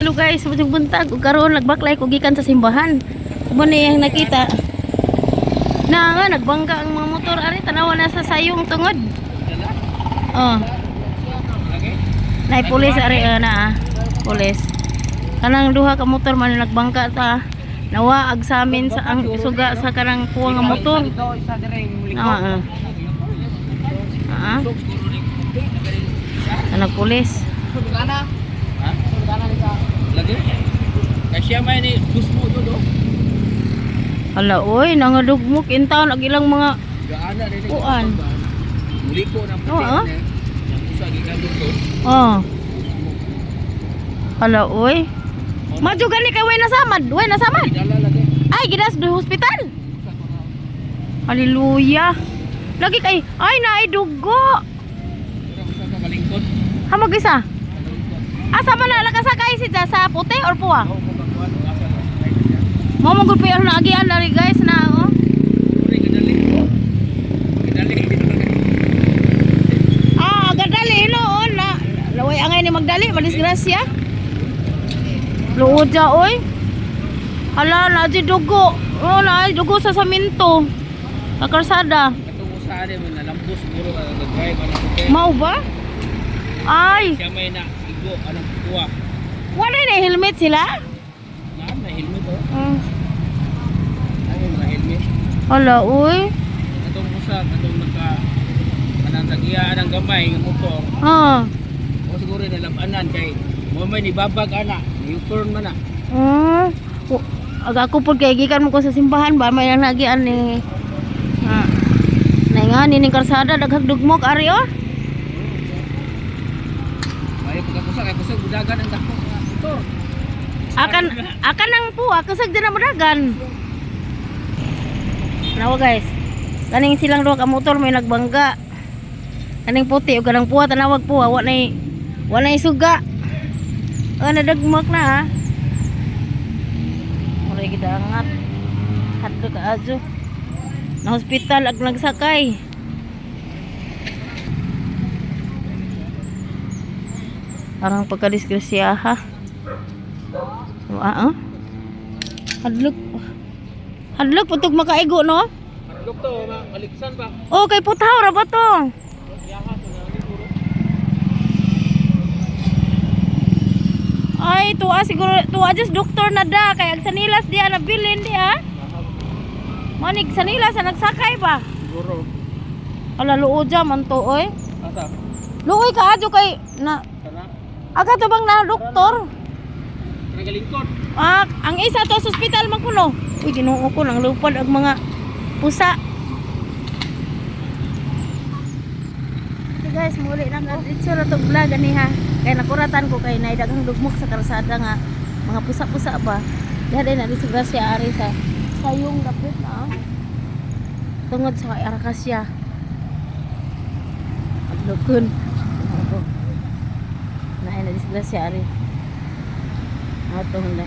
Hello guys, maayong buntag. Ug karon nagbaklay ko gikan sa simbahan. Mo ni ang nakita. Na nga nagbangga ang mga motor ari, tanawa na sa sayong tungod. Oh. Nay pulis ari na ah. Pulis. Kanang duha ka motor man nagbangka ta. Nawa ag sa amin sa ang suga sa kanang kuha nga motor. Ah. Ah. Kanang pulis. Lagi. Kay siya may ni gusmo to do. Hala oy, nangadugmok in town ag ilang mga Gaana rin. Kuan. Muli ko ng puti Oo. ni. Yang usa gikan dito. Oh. Hala oy. Madyo gani kay way nasamad, way nasamad. Dala lagi. Ay, gidas do hospital. Hallelujah. Lagi kay ay naay dugo. Pero usa ka malingkod. Hamog isa. Asa man na nakasakay si sa puti or puwa? Ako ko kuan asa na. Mo mo gud pa na agian na rin, guys, na oh. Uri gadali. Gadali. Ah, gadali no na. Laway angay ni magdali, madisgrasya. Luod ja oy. Hala, na di dugo. Oh, na dugo sa saminto. Sa kalsada. Katong usa ani man nalambos siguro ka nag-drive anang puti. Mau ba? Ay, Siya may na igo anang kuwa. wala na helmet sila? Naan na helmet oh. Mm. Ay na helmet. Hala, uy. Katong usa katong naka kanang tagiya anang gamay nga motor. Ah. O siguro nalabanan kay mo may nibabag ana, ni-turn man na. Aga ako pod kay gikan mo ko sa simbahan ba may nang nagian ni. Ha. Naingan ni ning kalsada daghang dugmok ari oh. May pagkakusa kay kusog budagan ang dako nga motor. Akan akan ang puwa kasag di na madagan. Nawa guys. Kaning silang duha ka motor may nagbangga. Kaning puti ug kanang puwa tanawag puwa wa nay wa nay suga. Ah, nadagmak na ha. Muray gidangat. Hadlo ka adyo. Na hospital ag nagsakay. Parang pagkadisgrasya ha. Ah, ah. Hadlok. Hadlok putog makaigo no? Hadlok to, maliksan ba? Oh, kay putaw ra ba to? Ay, tuwa siguro, tuwa just doktor na da kay ag sanilas diya nabilin diya. Manig sanilas sa nagsakay ba? Siguro. Ala luod ja man to oy. Asa? Luoy ka adyo kay na Tara. aga to bang na doktor? Nagalingkod. Ah, ang isa to sa ospital man kuno. Uy, Ginoo ko nang lupad ang mga pusa. Okay guys, muli na ko. Diretso na tong vlog ani ha. Kay nakuratan ko kay nay daghang dugmok sa kalsada nga mga pusa-pusa ba. Diha din na disgrasya ari sa sayong dapit na. Ah. Tungod sa kay Arkasya. Adlokon. Naay na disgrasya ari. Ato na.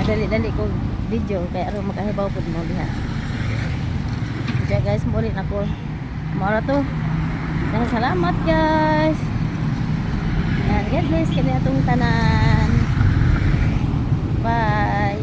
Madali-dali ko video kay aron makahibaw pud mo diha. Diya guys, muli na ko. Mao ra to. Daghang salamat guys. Yan, God bless kini atong tanan. Bye.